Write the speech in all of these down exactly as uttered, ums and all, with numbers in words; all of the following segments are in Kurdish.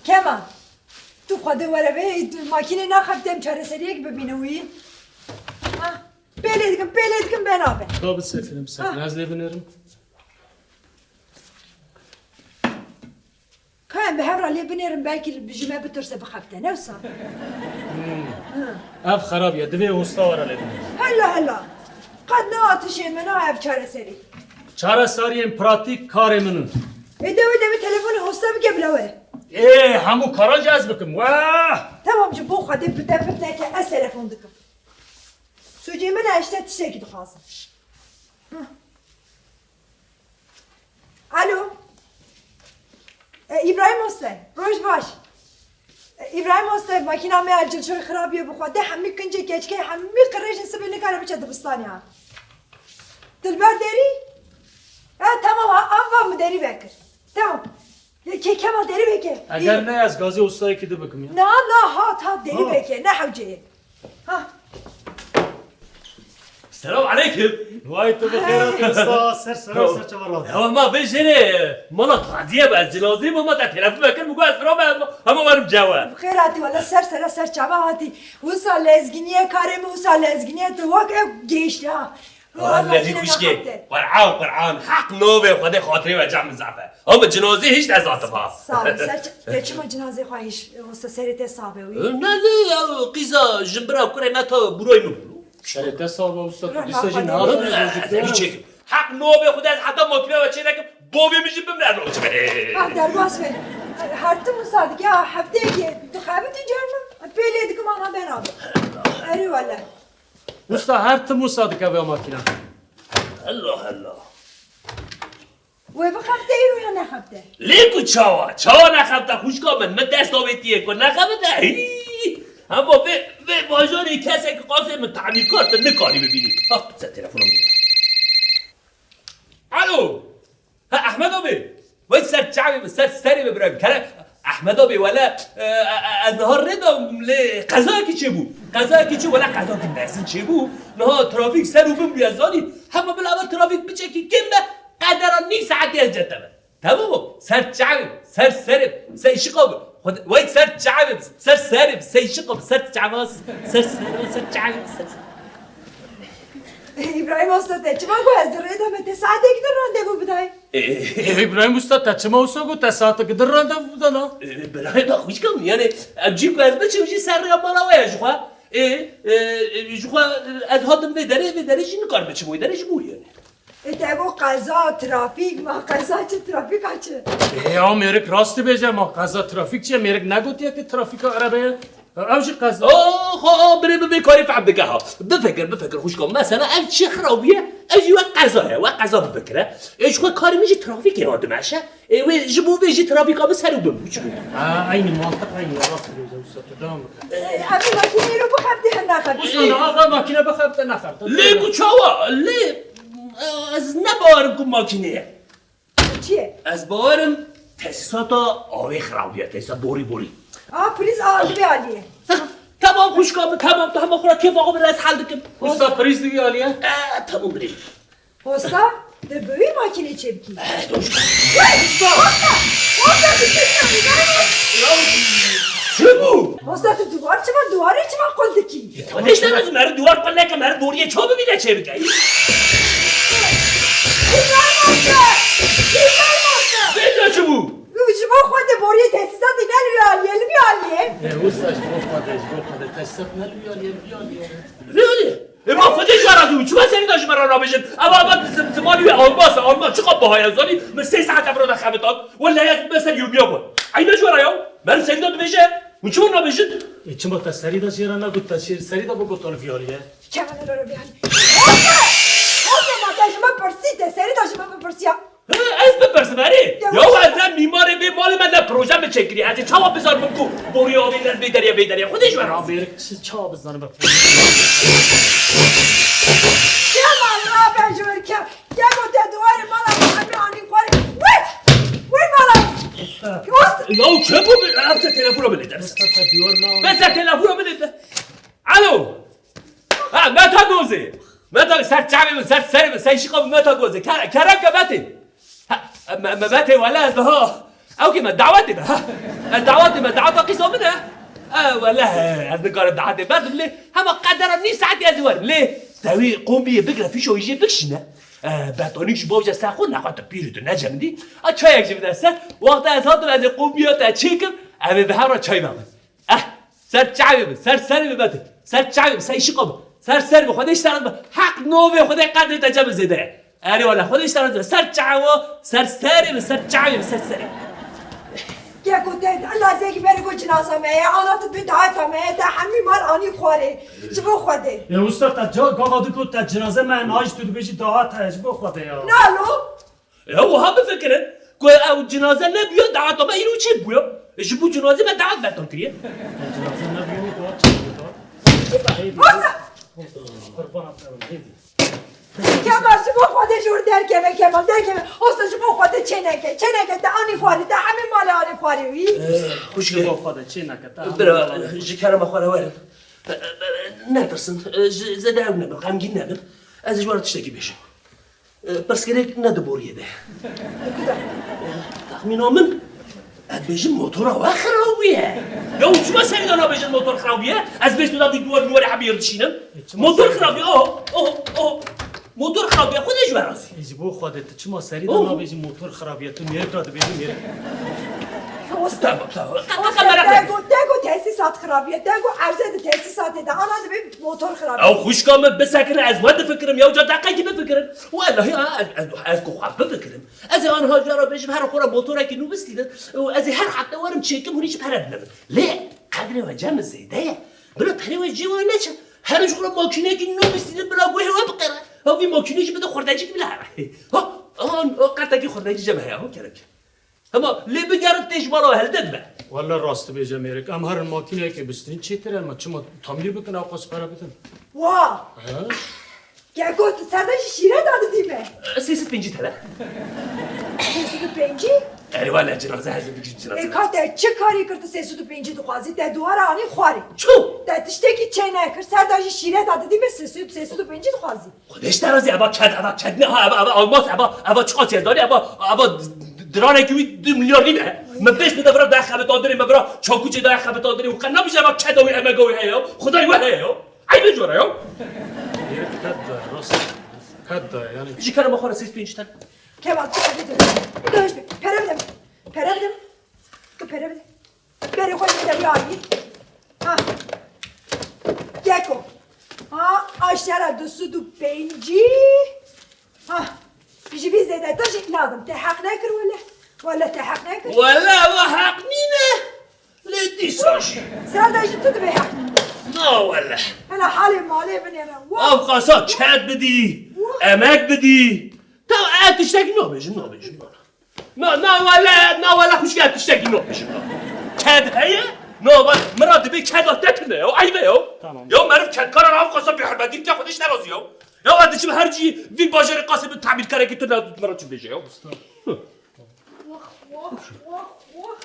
Kemal, tu xwedê were vê makînê naxebite, em çareseriyek bibîne wî. Ha, pêlê dikim, pêlê dikim, be nabe. Ka bi sekinim, sekin. Ha. Ez lê binêrim. Ka em bi hev re lê binêrin, belkî ji me bitirse bixebite, ne wisa? Hmm. Ev xerab ye, divê hosta were lê binêrin. Hela, hela. Qet ne atişê min a ev çareserî. Çareseriyên pratîk karê min in. Ê de wê de wê telefonê hosta bike bila were. Ê, hemû karan jî ez bikim. Wah! Tamam, ji bo Xwedê pite pir neke, ez telefon dikim. Sûcê min e, işte tiştekî dixwazim. Hah. Alo. E, Îbrahîm Hoste, roj baş. E, Îbrahîm Hoste, makîna me ya cilçoyê xirabiye, bi Xwedê hemî kincê keçikê, hemî qirêjin sibê nikare biçe dibistanê ha. Dilber derî? E, tamam, ha, ava min derî vekir. Tamam. Lê kê Kemal derî veke. Eger ne, ez gazê ustayekî din bikim ya. Na, na, hat, hat derî veke, ne hewce ye. Ha. Selam aleyküm. Vay, tu bi xêr hatî usta, ser sera, ser çava razî. Ya ma vê jêrê mala taziye be, ez cinazî bû, ma te telefon vekir, min got ez bira me, hema werim cewe. Bi xêr hatî, wele ser sera, ser çava hatî. Wisa lezgîniye karê min, wisa lezgîniye tu wek ev gihişte ha. Wallahî kuşkê, Qur'an, Qur'an, heq navê Xwedê xatirê we cem min zafe. Ama cinazî hiç nezatim ha. Sağ ol. Ser ç-, te çima cinazê xwe hiç, wisa serê te sabe wî? Ne, ne, ya, qîza, jimbira kurê me ta burayê min bû. Serê te sabe, usta, tu dîsa jî niha. Heq navê Xwedê ez heta makîna we çê nekim, bavê min jî bimre ez naçim. Ha, derbas be. Her tim wisa dike, ha, hefteyekê dixebitî car min, pê lê dikim ana ben abi. Erê wele. Usta, her tim wisa dike vê makîna. Hela, hela. Wê bixebite îro ya nexebite? Lê ku çawa? Çawa nexebite xwişka min? Min dest avêtiye ku nexebite. Hî! Hema vê, vê bajarê kesek qasê min temîrkar tu nikarî bibînî. Ha, ser telefona min. Alo! Ha, Ehmed abi! Wey ser çavê min, ser serê min birayê min. Kere, Ehmed abi, wele, e, e, e, ez niha rê de lê qezayekî çêbû. Qezayekî çê, wele qezayekî mezin çêbû. Niha trafîk ser û bin bûye, zanî. Hema bila ev trafîk biçekî kêm be, qedera nîv saetê ez cete me. Tamam mı? Ser çavê min, ser serê min, ser şiqa min. Xwed-, wey ser çavê min, ser serê min, ser şiqa min, ser çava, ser serê min, ser çavê min, ser. Îbrahîm Usta, te çima got ez di rê de me, te saetek din randevu bidayî? Ê, Îbrahîm Usta, te çima wisa got te saetek din randevu bidana? Ê, birayê me xwişka min, yanî, em jî ku ez biçim jî ser rêya mala we ye ji xwe. Ê, ê, ji xwe ez hatim vê derê, vê derê jî nikarim biçim wê derê ji bo wî yanî. Ê, te got qeza, trafîk, ma qeza çi, trafîka çi? Ê, ya mêrik rast dibêje, ma qeza trafîk çi ye? Mêrik negotiye ki trafîka erebe ye? Ew jî qeza. Oxo, o, birê min vê karî fehm dike ha. Bifikir, bifikir xwişko. Mesela ev çi xirabiye? Ev jî wek qeza ye. Wek qeza bifikire. Ê, ji xwe karê min jî trafîkê ya dimeşe. Ê, wê ji bo vê jî trafîka min ser û bin bû, çi bû? Ha, eynî mantiq, eynî rast dibêje, usta, tu dewam bike. Ê, ev makîne îro bixebitî hin naxebitî. Usta, niha va makîne bixebite, nexebite. Lê ku çawa? Lê, e, ez ne bawerim ku makîne ye. Çi ye? Ez bawerim tesîsata avê xirabiye, tesîsat borî borî. A, prîz a, li vê alî ye. Heh, tamam xwişka min, tamam, tu hema xwe re kêfa xwe bide, ez hel dikim. Usta, prîz li vî alî ye? E, tamam birê. Hosta, te bi wî makînê çêbikî? Eh, doşka. Hosta! Hosta, tu çêbikî? Çi bû? Hosta, tu duvar çima, duvarê çima qul dikî? Xwedê ji te razî, meri duvar qul neke, meri boriyê çawa bibîne çêbike? Îbrahîm Hosta! Îbrahîm Hosta! Vêca çi bû? Ji bo Xwedê boriyê tesîsatê ne li vî alî ye, li vî alî ye. E, wisa ji bo Xwedê, ji bo Xwedê tesîsat ne li vî alî ye, li vî alî ye. Vê alî ye. E, ma Xwedê ji we razî bû. Çima serî da ji me re nabêjin? Ev, ev, zi-, zimanî wê Almansa, Alman çiqa biha ye, zanî? Min sê saet ev re de xebitand. Wellahî ez bime ser yûmiya xwe. Eyb e ji we re ya. Meriv serî da dibêje. Hûn çima nabêjin? E, çima te serî da jê re negot, te jê serî da bigot li vî alî ye? Çawa li vî alî ye? Hosta! Hosta, ma te ji min pirsî, te serî da ji min bipirsiya. He, ez bipirsim, erê? Ya, ya, ez ne mîmarê vê malê me, ne proje min çêkirî. Ez ê çawa bizanim ku borî avê ne vê derê, vê derê? Xwedê ji we razî. Rabêrik çi çawa bizanim? Kemal, rabe ji wir ke. Keko te duwarê mala min hemî anî xwarê. Wey! Wey mala! Usta. Usta. Ya çi bû? Bese telefona min lê de. Usta, te duwar ma. Bese telefona min lê de. Alo. Ha, Meta Gozê. Meta, ser çavê min, ser serê min, ser şiqa min, Meta Gozê. Kere-, kerem ke Metê. Ha, me-, me-, Metê, wele ez daha. Ew kê me, dawetê me, ha? E, dawetê me, daweta qîza min e. E, wele, ez nikarim dawetê berdim lê hema qedera nîv saetî ez ê werim. Lê tewî kombiyê bigire, fîşo wî jê bikişîne. E, betonîk ji bo vêje ser xwe, nexwe tu pîr û tu necemidî. A çayek jî bide ser. Wexta ez hatim, ez ê kombiya te çêkim, em ê bi hev re çay vexwin. Eh, ser çavê min, ser serê min Betê. Ser çavê min, ser şiqo min. Ser serê min, Xwedê ji te razî be. Heq navê Xwedê qedrê te cem zêde ye. Erê wele, Xwedê ji te razî be. Ser çawo, ser serê min, ser çavê min, ser serê min. Keko te, lazekî berê ku cinaza me ye, ana tu bi dayeta me ye, te hemî mal anî xwarê. Ji bo Xwedê. E, usta, te ca-, gava du ku te cinaze me, nayî ji tu dibêjî dayet heye, ji bo Xwedê ya. Nalo. Ya wiha bifikirin ku ew cinaze nebûya, daweta me îro çêbûya. Ji bo cinazê me dawet betal kiriye. Cinaze nebûya, dawet çêbûya, dawet. Heydi. Qurbana te bim, heydi. Kemal, ji bo Xwedê ji wir derkeve, Kemal, derkeve. Hosta ji bo Xwedê çêneke, çêneke, te anî xwarî, te hemî malê anî xwarî wî. Eh, xwişkê. Ji bo Xwedê çêneke, te hemî malê anî xwarî. Bir, ji kerema xwe re werin. Eh, eh, eh, netirsin, eh, ji zêde ew nebin, xemgîn nebin. Ez ji we re tiştekî bêjim. E, pirsgirêk ne di boriyê de. Li ku de? E, texmîna min, ez bêjim motora we xirab bûye. Ya û çima serî de nabêjin motor xirab bûye? Ez bêjim da vîdyoya nû were hebî dişînim. E, çima motor serî de? Xirab bûye, oh, oh, oh. Motor xirab bûye, Xwedê ji we razî. E, ji bo Xwedê tu çima serî de, oh, nabêjî motor xirab bûye? Tu mêrik re dibêjî mêrik. Tamam, tamam. Tamam, tamam, merak etme. Te got, te got tesîsat xirab bûye. Te got erze di tesîsatê de. Ana dibê Motor xirab. Ew xwişka min bisekine, ez we difikirim, ya ca deqekî bifikirim. Wellahî ha, ez, ez, ez ku xwe bifikirim. Ez ê aniha ji we re bêjim, her xwe re motorekî nû bistînin û ez ê her hefte werim çêkim, hûn jî pere bidin min. Lê qedrê we cem min zêde ye. Bila perê we cê we neçe. Herin ji xwe re makîneyekî nû bistînin, bila guhê we biqere. Ha vî makînê jî bide xwerdecîk bila. Ha, ha, ha, qertekî xwerdecî cem heye, ha, kerem. Hema lê bigerin tê ji mala we helde dibe. Wele rast dibêje mêrik. Em herin makîneyekê bistînin çêtir e. Me çima tamîr bikin, ew qas pere bidin. Wa! He? Keko, tu ser de jî şîret dadidî me. Sê sed pêncî tele. Sê sed û pêncî? Erê wele cinaze hezir bigî cinaze. E ka te çi karî kir tu sê sed û pêncî dixwazî, te dû were anî xwarê. Çû? Te tiştekî çê nekir, ser de jî şîret dadidî me sê sed, sê sed û pêncî dixwazî. Xwedê ji te razî, eva ked, eva ked ne ha, eva, eva almas, eva, eva çiqas ye zanî, eva, eva d-, d-, diranekî wî du milyar nîne. Min pêş bide vira daye xebitandinê, min vira çakûçê daye xebitandinê û qe nabêje eva keda wî emega wî heye ya. Xwedayê we heye ya. Eyb e cara ya. Ked da, rast. Ked da yani. Ji kerema xwe re sê pênc ten. Kemal, tu xebitandin. Dönüş be. Pere bide. Pere bide. Tu pere bide. Berê xwe ji te bira yî. Ha. Keko. Ha, aşera du sed û pêncî. Ha. Ji vî zêde te jî nadim. Te heq nekir wele. Wele te heq nekir. Wele ewa heq nîne. Lê dîsa jî. Ser de jî tu dibê heq nîne. Na wele. Hena halê malê binêre. Wa. Ev qasa ked bidî. Wa. Emek bidî. Te ev tiştekî nabêjim, nabêjim, na. Na, na wele, na wele xwişkê, tiştekî nabêjim na. Ked heye, na wele, min re dibê keda te tune ya, eyb e ya. Tamam. Ya meriv kedkara nav qasa bêhurmetî bike, Xwedê ji te razî ya. Ya ez diçim her cî vî bajarê qasê bi tabîrkarekî tune min re çi bêje ya. Wah, wah, wah, wah.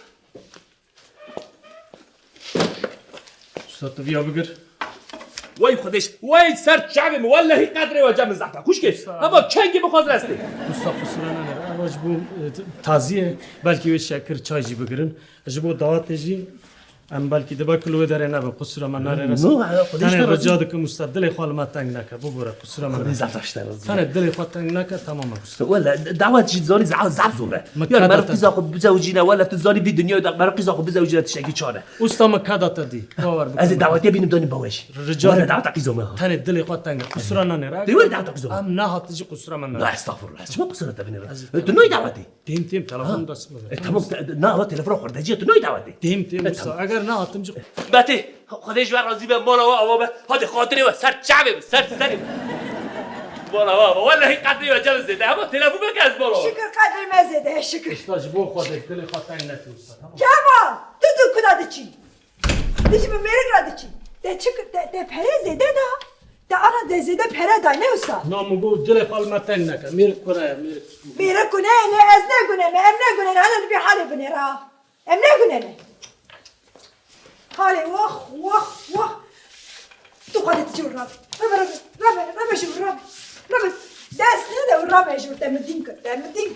Usta, tu viya bigir. Wey Xwedêş, wey ser çavê min, wellehî qedrê we cem min zehf e. Xwişkê, usta, heva kengî bixwazin ez tê. Usta, qisûra nenere. Eva ji bo, e, t-, tazî ye, belkî wê şekir, çay jî bigirin. Ji bo dawetê jî, em belkî dibe kilo wê derê nebe, qisûra me nare res. No, e, Xwedêş te razî. Tenê rica dikim usta, dilê xwe li me teng neke, bibore, qisûra me neke. Xwedê zehf ji te razî. Tenê dilê xwe teng neke, tamam e usta. Wele, dawet jî zanî zehf, zehf zor e. Ya meriv qîza xwe bizewicîne, wele tu zanî vî dinyayê de meriv qîza xwe bizewicîne tiştekî çar e. Usta min keda te dî. Bawer bike. Ez ê dawetiye bînim danî bawê jî. Rica dikim. Wele daweta qîza me ha. Tenê dilê xwe teng e. Qisûra nanêre. Dê were daweta qîza me. Em nehatin jî qisûra me nake. La estexfirullah. Ez çima qisûra te binêrim? Tu nayî dawetê? Têm, têm, telefon dest min de. E, tamam, te-, na, ama telefona xwerdecî ye, tu nayî dawetê. Têm, têm, usta. Eger nehatim jî. Betê, Xwedê ji we razî be, mala we ava be. Hadi xatirê we, ser çavê min, ser serê min. Mala we ava. Wellehî qedrê we cem zêde. Hema telefon bike ez mala we. Şikir qedrê me zêde, şikir. Usta, ji bo Xwedê, dilê xwe teng neke usta, tamam? Kemal, tu, tu kuna diçî? Tu ji min mêrik re diçî. Te çi, te, te pere zêde da. Te ana te zêde pere da, ne usta? Na, min got dilê xwe li me teng neke. Mêrik kune ye, mêrik. Mêrik kune ye, lê ez ne gune me, em ne gune ne, hene dibê halê binêre. Em ne gune ne. Halê, wah, wah, wah. Tu xwe de tu jî rabe. Rabe, rabe, rabe, rabe jî rabe. Rabe. Dest nede û rabe jî te min dîn kir, te min dîn